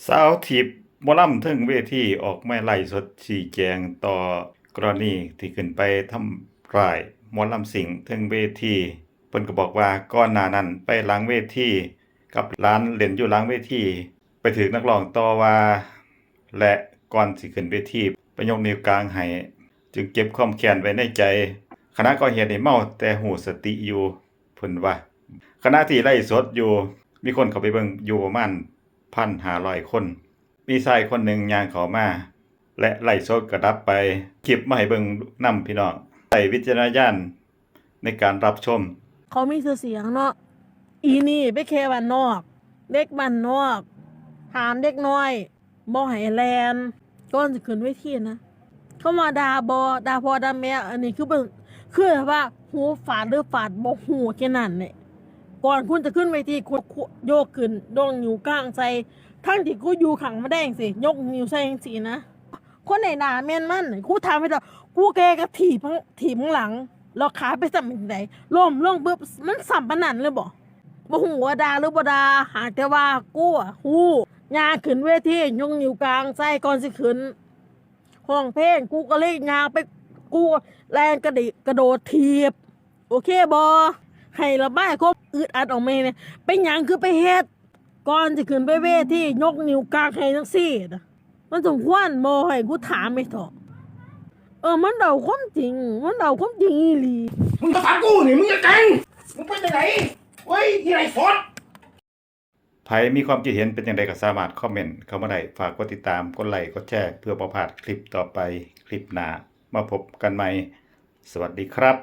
ສາວຖີບໝໍລຳເທິງເວທີອອກມາໄລຟ໌ສົດຊີ້ແຈງຕໍ່ກໍລະນີທີ່ຂຶ້ນໄປທຳຮ້າຍໝໍລຳຊິງເທິງເວທີ. ເພິ່ນກໍບອກວ່າກ່ອນໜ້ານັ້ນໄປຫຼັງເວທີກັບຫຼານເລ່ນຢູ່ຫຼັງເວທີ ໄປຖືກນັກຮ້ອງຕໍ່ວ່າ ແລະ ກ່ອນຊິຂຶ້ນເວທີໄປຍົກນິ້ວກາງໃຫ້ ຈຶ່ງເກັບຄວາມແຄ້ນໄວ້ໃນໃຈ. ຂະນະກໍ່ເຫດນີ້ເມົາແຕ່ຮູ້ສະຕິຢູ່ ເພິ່ນວ່າ. ຂະນະທີ່ໄລຟ໌ສົດຢູ່ ມີຄົນເຂົ້າໄປເບິ່ງຢູ່ປະມານ ໜຶ່ງພັນຫ້າຮ້ອຍຄົນ ມີຊາຍຄົນໜຶ່ງຍ່າງເຂົ້າມາ ແລະ ໄລຟ໌ສົດກໍດັບໄປ. ຄລິບມາໃຫ້ເບິ່ງນຳພີ່ນ້ອງ ໃຊ້ວິຈາລະນະຍານໃນການຮັບຊົມ. ເຂົາມີຊື່ສຽງເນາະ ອີນີ້ໄປແຄ່ບ້ານນອກ ເດັກບ້ານນອກ ຫ້າມເດັກນ້ອຍບໍ່ໃຫ້ແລ່ນ ກ່ອນຊິຂຶ້ນເວທີນະ. ຄຳວ່າດ່າບໍ່ ດ່າພໍ່ດ່າແມ່ ອັນນີ້ຄືເບິ່ງ ຄືວ່າຫູຝາດຫຼືຝາດບໍ່ຫູແຄ່ນັ້ນແຫຼະ. ກ່ອນຄຸນຈະຂຶ້ນເວທີ ຄຸນ ຄຸນໂຍກຂຶ້ນ ຍົກນິ້ວກາງໃສ່ ທັງທີ່ກູຢູ່ຂ້າງມາແດງຊີ້ ຍົກນິ້ວໃສ່ຈັ່ງຊີ້ນະ. ຄົນໃດດ່າແມ່ນມັນ ກູຖາມໄປເຖາະ ກູແກ່ກໍຖີບ ຖີບຂ້າງຫຼັງ ແລ້ວຂາໄປຊ້ຳຈັ່ງໃດ ລົ້ມລົງປຶບ ມັນຊ້ຳປານນັ້ນເລີຍບໍ? ບໍ່ຮູ້ວ່າດ່າຫຼືບໍ່ດ່າ ຫາກແຕ່ວ່າກູຮູ້ ຍ່າງຂຶ້ນເວທີ ຍົກນິ້ວກາງໃສ່ກ່ອນຊິຂຶ້ນ ຮ້ອງເພງ ກູກໍເລີຍຍ່າງໄປ ກູແລ່ນກະດິກະໂດດຖີບ ໂອເຄບໍ່? ໃຫ້ລະບາຍຄວາມອຶດອັດອອກມາແດ່ ເປັນຫຍັງຄືໄປເຮັດ ກ່ອນຊິຂຶ້ນໄປເວທີ ຍົກນິ້ວກາງໃຫ້ຈັ່ງຊີ້ນະ ມັນສົມຄວນບໍ່? ໃຫ້ກູຖາມແດ່ເຖາະ. ເອີ ມັນເວົ້າຄວາມຈິງ ມັນເວົ້າຄວາມຈິງອີ່ຫຼີ. ມຶງກໍຖາມກູນີ້ ມຶງຈະແກງ ມຶງເປັນຈັ່ງໃດ? ໂອ້ຍ ອີໄລຟອດ. ໃຜມີຄວາມຄິດເຫັນເປັນຈັ່ງໃດກໍສາມາດຄອມເມັນເຂົ້າມາໄດ້. ຝາກກົດຕິດຕາມ ກົດໄລ ກົດແຊ ເພື່ອບໍ່ພາດຄລິບຕໍ່ໄປ. ຄລິບໜ້າມາພົບກັນໃໝ່. ສະຫວັດດີຄັບ.